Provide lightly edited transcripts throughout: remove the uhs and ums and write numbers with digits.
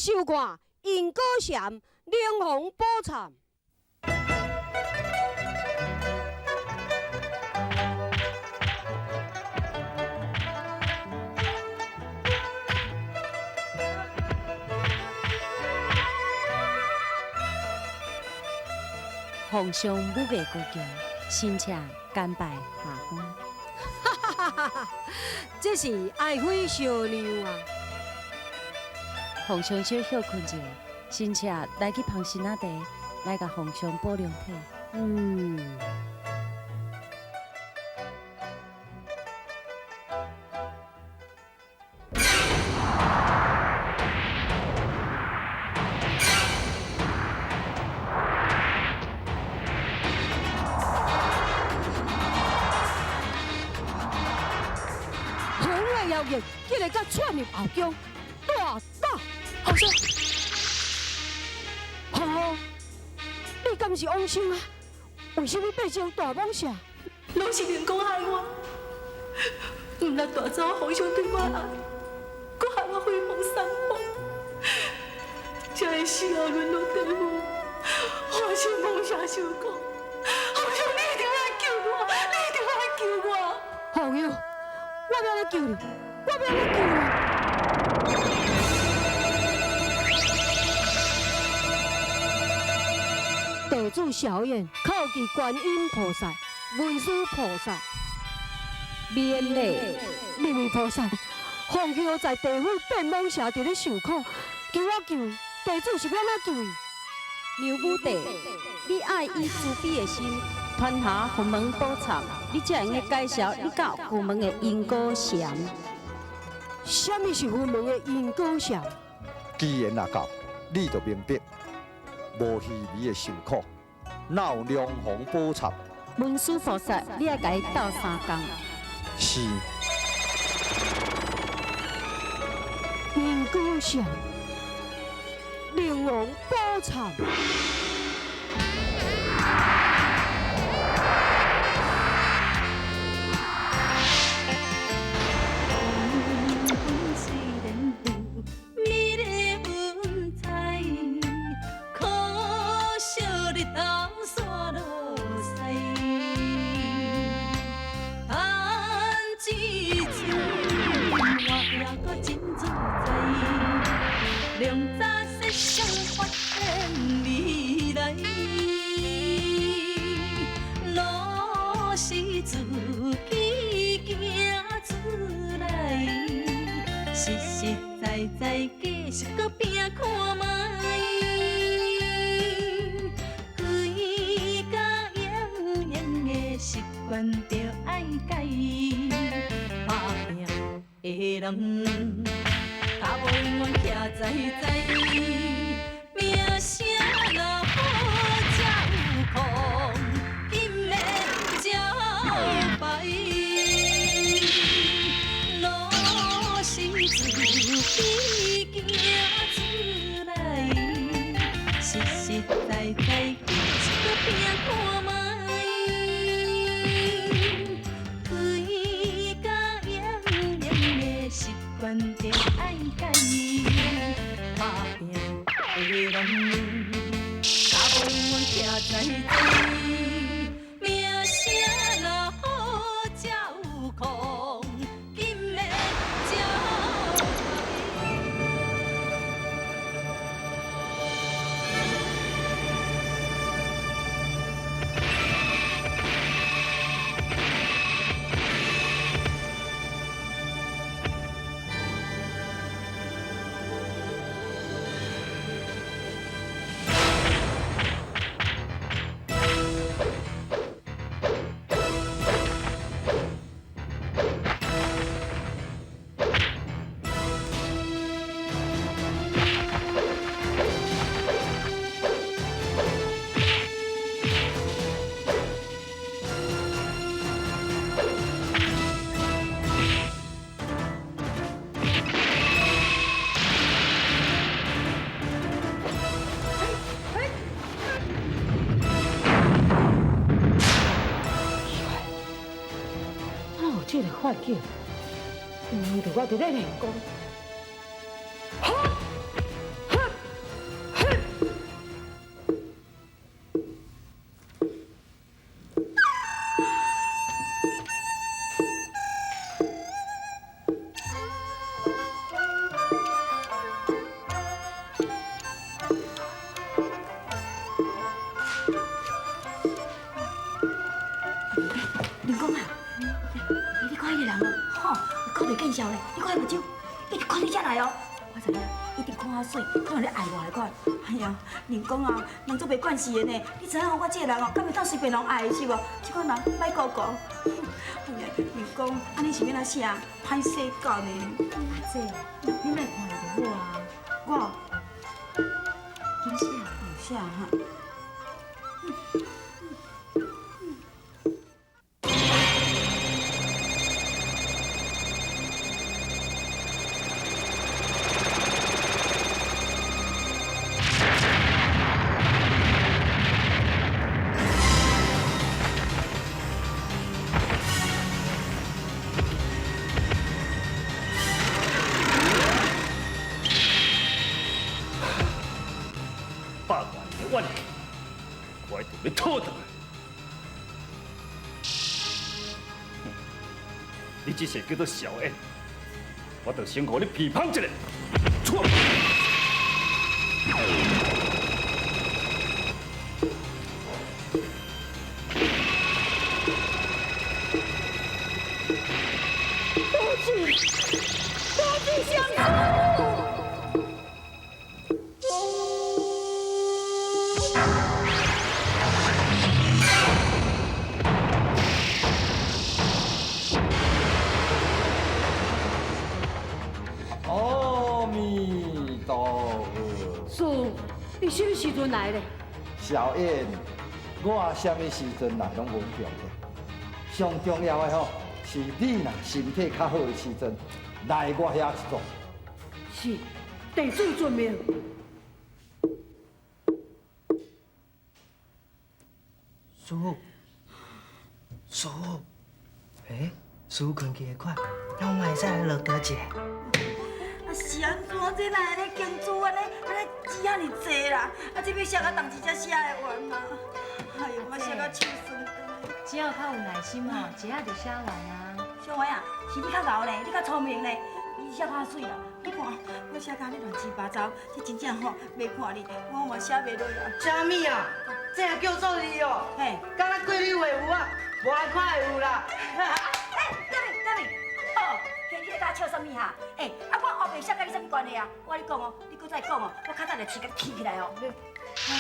收看《因果禅灵王宝忏》。皇上武艺高强，臣妾甘拜下风。哈哈哈哈！这是爱妃小娘啊。皇上小歇睏者，臣妾来去捧新仔茶，来共皇上补凉体。妖孽竟然敢窜入后宫，大胆！皇上，皇后，你敢是枉生啊？为什么变成大蟒蛇？拢是灵公害我，毋但带走皇上对我的爱，阁害我飞黄三宝，才会死后沦落地府，化成蟒蛇受苦。皇上，你一定爱救我，你一定爱救我！皇后，我欲来救你，我欲来救你。地主小燕叩见观音菩萨、文殊菩萨、免礼。二位菩萨，凤娇在地府变蟒蛇，伫咧受苦，求我救伊，地主是欲按怎救伊？娘母帝，你爱以慈悲的心传下佛门宝忏，你才会用得解消你佮佛门的因果禅。啥物是佛门的因果禅？机缘若到，你就明白，无虚微的受苦，哪有龙皇宝忏？文殊菩萨，你爱共伊斗相共。是。因果禅，龙王宝忏。实实在在继续阁拼看觅，规家营营的习惯著爱改，打拼的人，脚步永远徛在在，名声若好才有空，金的招牌。自己行出来，实实在在继续阁拼看觅，规家营营的习惯著爱改，打拼的人，脚步永远徛在在，名声若好才有空。这个法境，毋着我伫咧练功。哈，哈，见笑咧，你看伊目睭，一直看你遮来哦。我知影，一定看我媠，看你爱我来款。哎呀，人讲啊，人做袂惯势的呢。你知影我这个人哦，敢会当随便人爱的是无？这款人歹顾顾。哎呀，人讲按呢是欲按怎写？歹势教呢。阿姐，你莫看伊就好啊。我，紧写，写哈。 100万年的怨气，我一定欲讨转来。你这世叫做小燕，我就先予你批判一下。错。多谢，多谢相助。 你啥物时阵来的？小燕，我啥物时阵来拢无重要，上重要的吼是你若身体较好的时阵来我遐一趟。是，弟子遵命。师傅，师傅，欸，师傅困去会快，那我嘛会使来落刀一下。啊是按怎？这哪会咧经书按呢？按呢字遐尔济啦！啊，这欲写到当时才写会完嘛？哎哟，我写到手酸。只要较有耐心吼，一下就写完啊。小妹啊，是你较𠢕咧，你较聪明咧，你写较媠啦。你看我写甲按呢乱七八糟，这真正吼袂看你，我嘛写袂落啊。啥物啊？这也叫做字哦？嘿，敢若桂你画有啊？无爱看会有啦。哎，等下，等下，哦，你咧甲我笑啥物哈？欸，啊，我黑白写佮你啥物关系啊？我跟你讲哦，你阁再讲哦，我较早就饲佮你提起来哦。啊，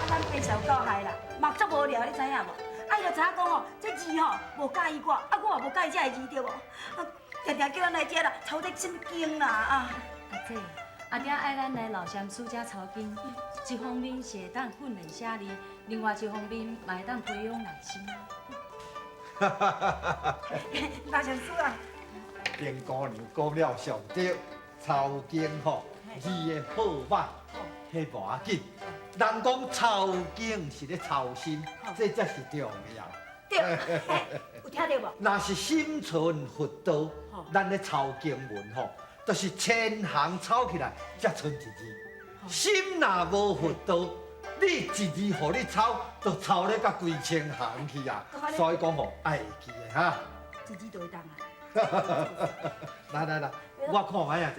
咱爸是有够害啦，嘛足无聊，你知影无？啊，伊就知影讲吼，这字吼无佮意我，啊，我也无佮意这个字对无？啊，定定叫咱来遮啦，抄这啥物经啦啊！阿姐，阿嗲爱咱来老禅师遮抄经，一方面是会当训练写字，另外一方面嘛会当培养耐心。哈哈哈哈！老禅师啊！丁姑娘讲了上对，抄经吼字的好歹，彼无要紧。人讲抄经是咧抄心，这才是重要。对，有听著无？若是心存佛道，咱咧抄经文吼，就是千行抄起来才賰一字。心若无佛道，你一字予你抄，就抄咧甲几千行去啊。所以讲吼，爱会记的哈。一字就会当啊。来来来，我看觅啊。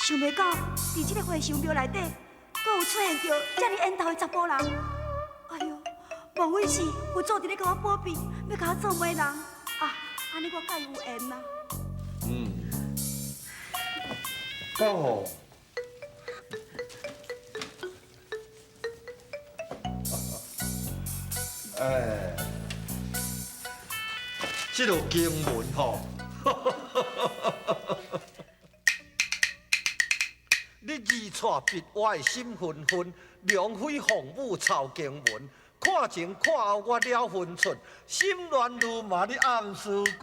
想袂到，伫这个和尚庙内底，阁有出现著遮尔缘投的查埔人。哎哟，莫非是佛祖伫咧共我保庇，欲共我做媒人？啊，按呢我佮伊有缘啊。嗯。哦。哎，这个经文吼。你字错笔歪心纷纷，龙飞凤舞抄经文，看前看后我了分寸，心乱如麻你暗思君。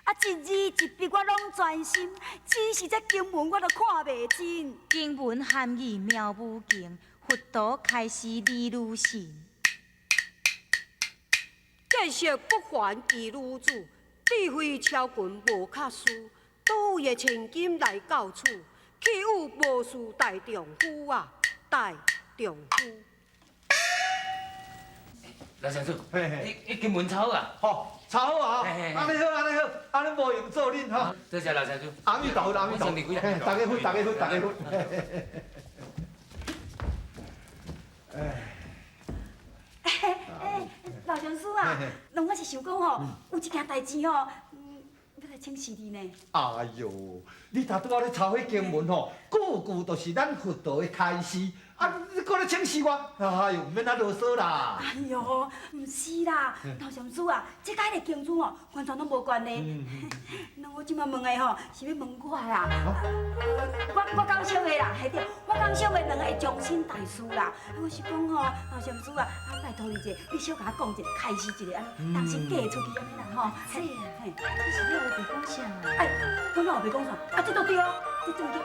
啊，一字一笔我拢专心，只是这经文我都看袂真。经文含义妙无穷，佛陀开示理如神。见识不凡奇女子，智慧超群无卡输。佗位的千金来到此，岂有无事大丈夫啊？大丈夫。老先生，你你经文抄啊？好，抄好啊！按呢好，按呢好，按呢无用做恁吼。多谢老先生。阿弥陀佛，阿弥陀佛。大家好，大家好，大家好。哎，老上师啊，那我是想讲吼，有一件代志吼，欲来请示你呢。哎哟，你头拄仔咧抄彼经文吼，句句都是咱佛道的开示。啊！你阁咧请示我，哎哟，毋免遐啰嗦啦。哎哟，毋是啦，老禅师啊，这佮彼个经书吼，完全拢无关系。那我这摆问的吼，是欲问我啦。我讲小的啦，嘿对，我讲小的两个会终身大事啦。我是讲吼，老禅师啊，啊拜托你一下，你小共我讲一下，开示一下，按呢，当时嫁出去按呢啦吼。姐啊，你是咧乌白讲啥啊？哎，我哪有白讲啥？啊，这都对哦，这证据。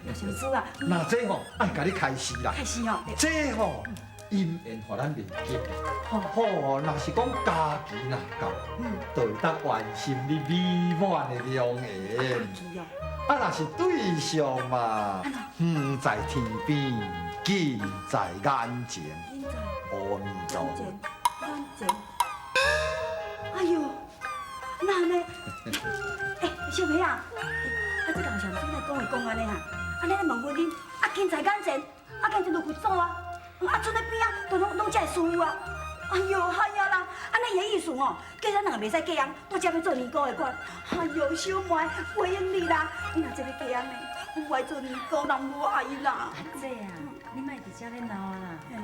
老禅师啊，那这吼爱共你开示啦。开示吼，这吼姻缘予咱未结，吼，若是讲家期若到，就会当完成你美满的良缘。啊，若是对象嘛，远在天边，近在眼前。阿弥陀佛。眼前。哎呦，哪按呢？哎，小妹啊。啊，这老禅师哪讲会讲按呢哈？按呢咧问婚姻，啊近在眼前，啊眼前就佛祖啊，啊賰咧边啊，都拢遮的师父啊。哎哟，哎呀啦，按呢伊的意思吼，叫咱两个袂使嫁翁，倒遮欲做尼姑的款。哎哟，小妹，袂用你啦，你若这欲嫁翁呢，我无爱做尼姑，人无爱啦。阿姐啊，你莫伫遮咧闹啊啦。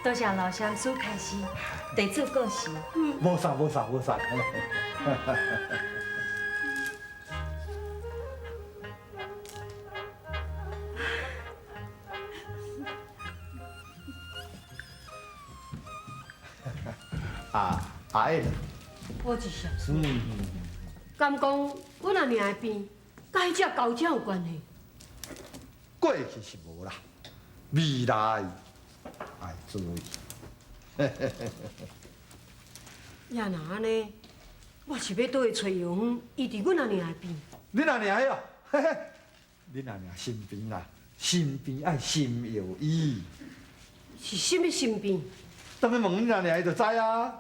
多谢老禅师开示，弟子过时。无啥，无啥，无啥。啊，哎，我是啥？敢讲阮阿娘的病，佮彼只狗仔有关系？过去是无啦，未来爱注意。也若按呢，我是欲佗位揣药方医治阮阿娘的病？恁阿娘哟，嘿嘿，恁阿娘心病啦，心病爱心药医。是啥物心病？当去问恁阿娘，伊就知啊。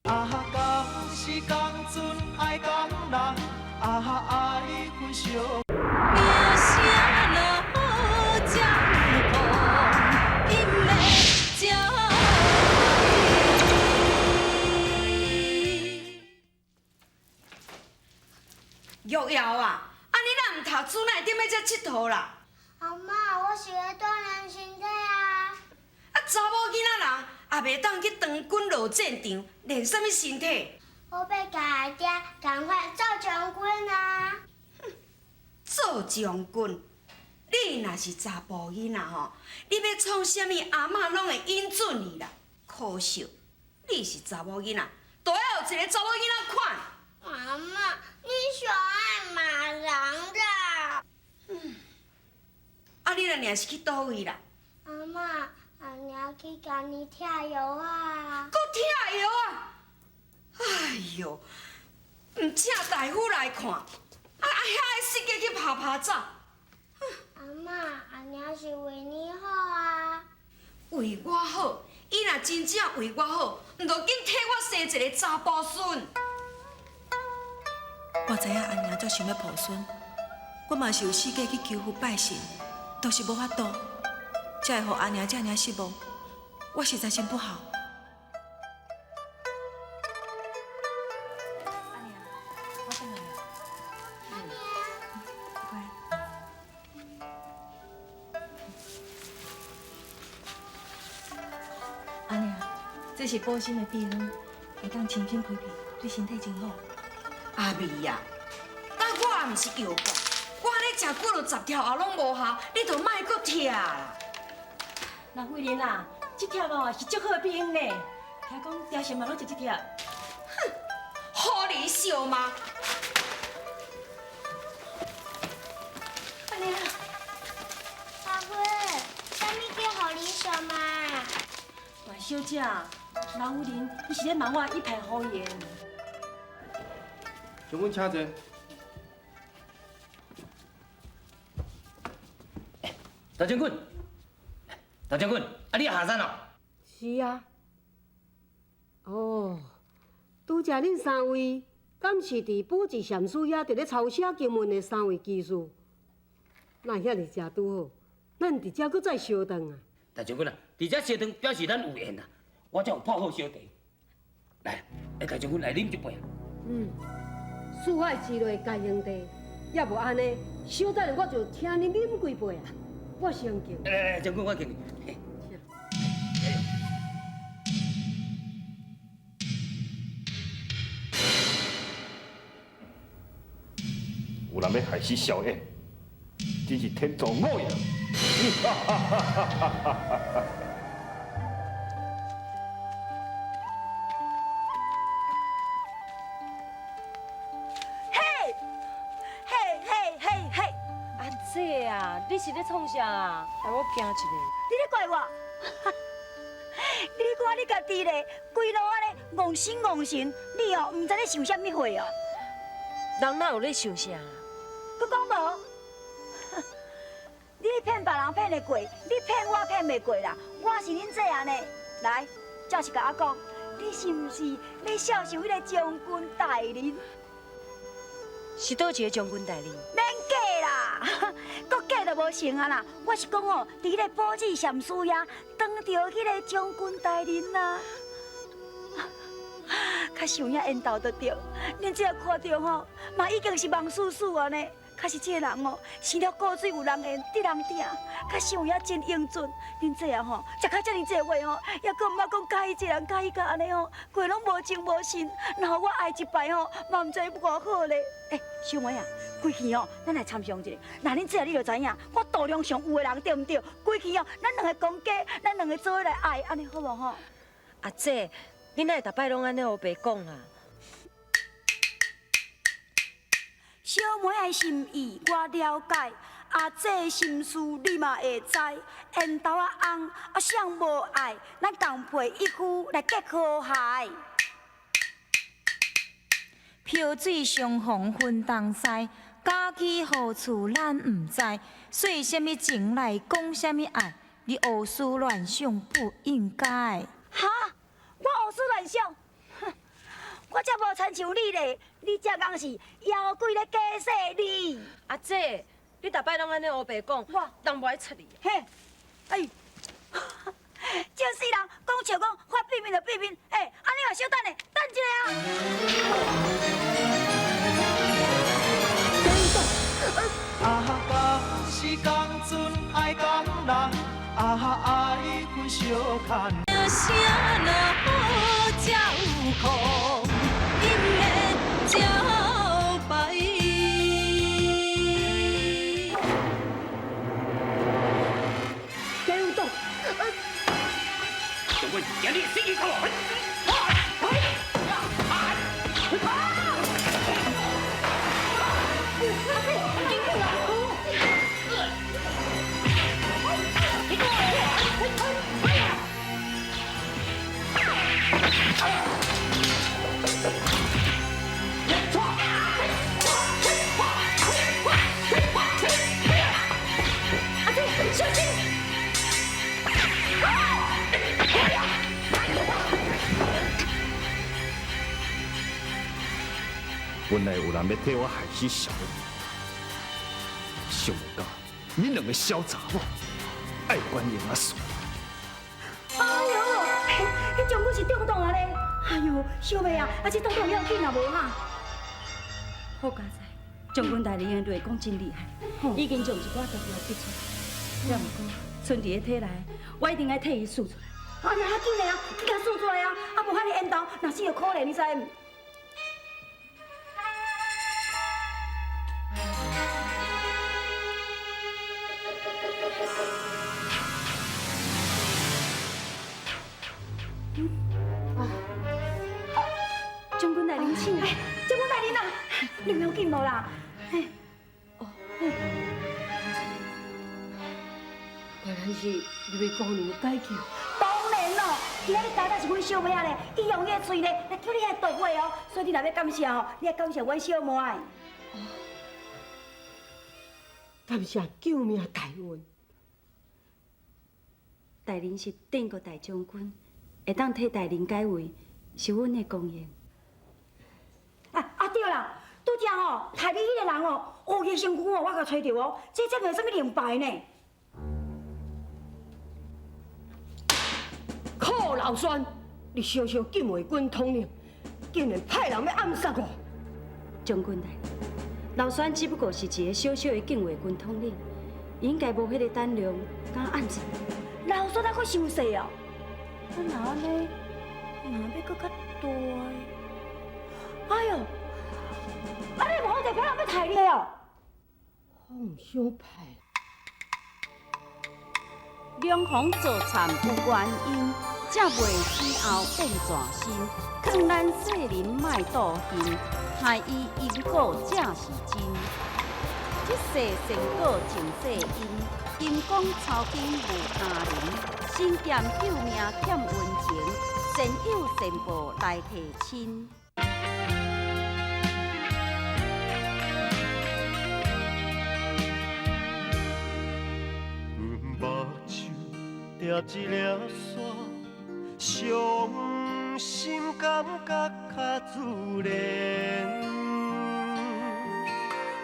啊，共时共阵爱共人，啊，爱分相。玉瑶啊，啊你若毋读书，哪会踮咧遮𨑨迌啦？阿嬷，我是咧锻炼身体啊。啊，查某囡仔人也袂当去当军落战场，练啥物身体？我欲共阿爹仝款做将军啊！哼，做将军？你若是查埔囡仔吼，你欲创啥物，阿嬷拢会允准你啦。可惜你是查某囡仔，都爱有一个查某囡仔款。阿嬷，你上爱骂人啦！啊，你阿娘是去佗位啦？阿嬷，阿娘去共你拆药啊！阁拆药啊！哎哟，毋请大夫来看，啊啊遐个死计去拍拍走。阿嬷，阿娘是为你好啊！为我好，伊若真正为我好，毋就紧替我生一个查埔孙。我知影阿娘足想欲抱孙，我嘛是有四界去求佛拜神，都是无法度，才会予阿娘遮尔失望。我实在真不好。阿娘，我转来了。阿娘，乖。阿娘，这是补身的秘方，会当清心开气，对身体真好。阿美啊，但我也毋是药罐，我按呢食久就10条也拢无效，你就莫阁拆啦。老夫人啊，这帖哦是足好的秘方呢，听讲朝神嘛拢食这帖。哼，狐狸小吗？阿娘，阿辉，啥物叫狐狸小妈？大小姐，老夫人，你是咧骂我一派胡言。将军请坐。大将军，大将军，啊，你也下山哦？是啊。哦，拄才恁三位，敢是佇寶智禪師遐佇咧抄寫經文的三位居士？哪會遐爾正拄好？咱佇遮閣再相頓啊！大將軍啊，佇遮相頓表示咱有緣啊！我才有泡好小茶，來，欸，大將軍來啉一杯啊！嗯，四海之內皆兄弟，猶無按呢，小等下我就請恁啉幾杯啊！我先敬。來來來，將軍我敬你。有人欲害死蕭燕，真是天助我也！嘿，嘿嘿嘿嘿！阿姐啊，你是咧創啥啊？害我驚一下。你咧怪我？你看你家己咧，規路按呢戇神戇神，你哦毋知咧想啥物貨哦？人哪有咧想啥？閣講無？你騙別人騙會過，你騙我騙袂過啦。我是恁姐仔呢，來，照實共我講，你是毋是咧笑受彼个將軍大人？是佗一个將軍大人？免假啦，閣假就無成啊啦。我是講哦，佇彼个寶智禪師遐，當著彼个將軍大人啊。較想遐緣投就對，恁這看著吼，嘛已經是茫絲絲啊呢。確實這个人哦，生了骨水有人緣，得人疼，較想遐真英俊。恁這啊吼，食較遮爾濟話吼，猶閣毋捌講佮意這人，佮意甲按呢吼，過攏無情無神，若予我愛一擺吼，嘛毋知偌好咧。欸，小妹啊，規氣吼，咱來參詳一下。若恁這你就知影，我度量上有的人對毋對？規氣哦，咱兩个公家，咱兩个做伙來愛，按呢好無吼？阿姐，你哪會逐擺攏按呢烏白講啊？小妹的心意我了解，阿姐心事你嘛會知。緣投仔翁啊，谁无愛？咱共陪一夫來結和諧。萍水相逢分東西，家去何處咱毋知。說啥物情來講啥物愛，你胡思亂想不應該。哈！我胡思亂想，我才無親像你咧，你這講是妖鬼咧假說你。阿姐，你逐擺攏按呢烏白講，我人無愛插你。嘿，哎，這世人講笑講發秘密就秘密，欸，按呢嘛小等咧，等一下啊！啊，共时共阵爱共人，啊，爱分相牵。声若好才有空，音的招牌。加油党！将军，今日死去到。本來有人欲替我害死小燕，想袂到恁兩个小查某愛管閒仔事。哎喲，彼將軍是中毒啊咧！哎喲，小妹啊，啊這中毒要緊啊無哈？好佳哉，將軍大人的內功真厲害，已經將一寡毒藥逼出來。也毋過，賰佇咧體內，我一定愛替伊輸出來。啊，那較緊的啊，緊共輸出來啊！啊，無遐爾緣投，若死就可憐，你知毋？將軍大人請，將軍大人啊，你有緊無啦？哦，原來是你位姑娘解救。當然咯，今仔日早早是阮小妹仔咧，伊用伊的喙咧來救你彼毒火哦，所以你若欲感謝吼，你愛感謝阮小妹。哦，感謝救命大恩。大大人是鎮國大將軍，會當替大人解圍，是阮的光榮。啊啊對啦，拄才吼，刣你彼個人哦，烏伊身軀哦，我共揣著哦，這這袂啥物靈牌呢？柯老栓，你小小禁衛軍統領，竟然派人欲暗殺我！將軍大人，老孫只不過是一个小小的禁衛軍統領，應該無彼个膽量敢暗殺。老孫還閣傷細哦，啊若按呢，若欲閣較大。哎喲，啊你無好地派人欲刣你哦！放小派。兩方做田有原因，才袂死後變全身。勸咱世人莫妒恨，害伊因果才是真。這世善果前世因，金剛抄經無他人。身兼救命欠溫情，善有善報來提親。抓一粒沙，傷心感覺較自然。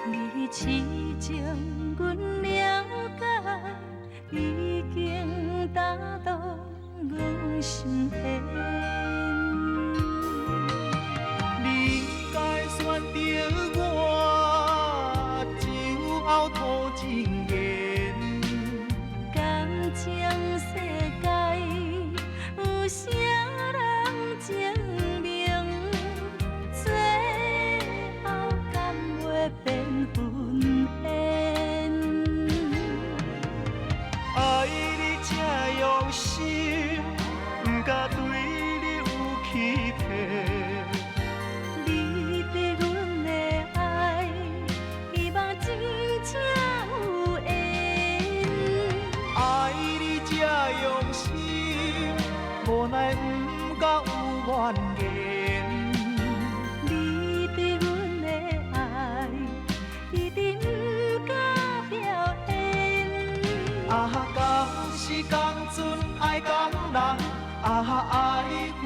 你痴情，阮了解，已經打動阮心弦。你應該選擇我，酒後吐真言。感情世界有啥人證明？最後敢會變分緣？愛你這用心，不敢對你有欺騙。你對阮的愛，希望真正有緣。愛你這用心，無奈不敢有怨言。你對阮的愛，一定不敢表演。啊，共時共陣愛共人，啊，愛分